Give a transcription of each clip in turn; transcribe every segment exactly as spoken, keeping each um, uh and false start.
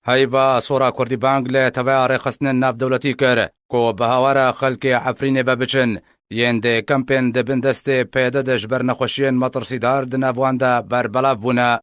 Heyva Sora Kurdî bang li teveya rêxistinên navdewletî kir ku bi hawara xelkê Efrînê ve biçin, yên dê kempên di bin destê P Y D de ji ber nexweşiyên metirsîdar di nav wan de berbelav bûne.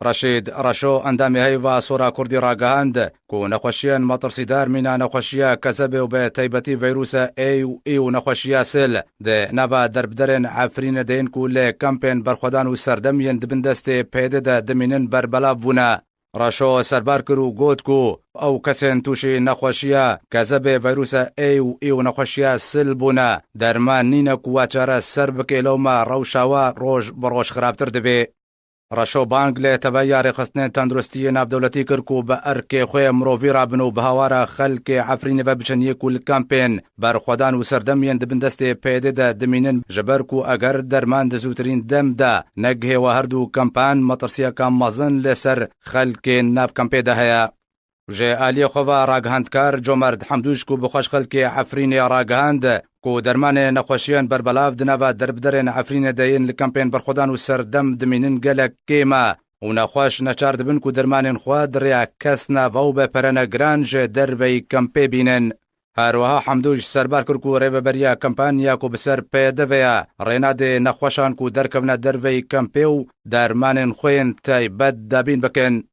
Reşîd Reşo, endamê Heyva Sora Kurdî ragihand ku nexweşiyên metirsîdar mîna nexweşiya kezebê û bi taybetî vîrusa A û E û nexweşiya sil di nava derbiderên Efrînê de yên ku li kempên berxwedan û serdem yên di bin destê P Y D de dimînin berbelav bûne. Reşo serbar kir û got ku ew kesên tûşî nexweşiya kezebê vîrusa A û E û nexweşiya sil bûne, derman nîne ku we çare ser bike, lewma rewşa we roj bi roj xirabtir dibe. Reşo bang li teveya rêxistinên tenduristiyê navdewletî kir ku bi erkê xwe mirovî rabin û bi hawara xelkê Efrînê ve biçin yê ku li kempên berxwedan û serdem yên di bin destê P Y D de dimînin, ji ber ku eger derman di zûtirîn dem de negihê we her du kempan, metirsiyeke mezin li ser xelkên nav kempê de heye. Ji aliyê xwe ve ragihandkar Comerd Hemdû ji ku bi xwe ji xelkê Efrînê ragihand ku dermanê nexweşiyên berbelav di nava derbiderên Efrînê de yên li kempên berxwedan û serdem dimînin gelek kêm e û nexweş neçar dibin ku dermanên xwe di rêya kesnava û bi perene giran ji derveyî kempê bînin. Her wiha Hemdû ji serbar kir ku rêveberiya kempaniya ku bi ser P Y D ve ye, rê nade nexweşan ku derkevine derveyî kempê û dermanên xwe yên taybet dabîn bikin.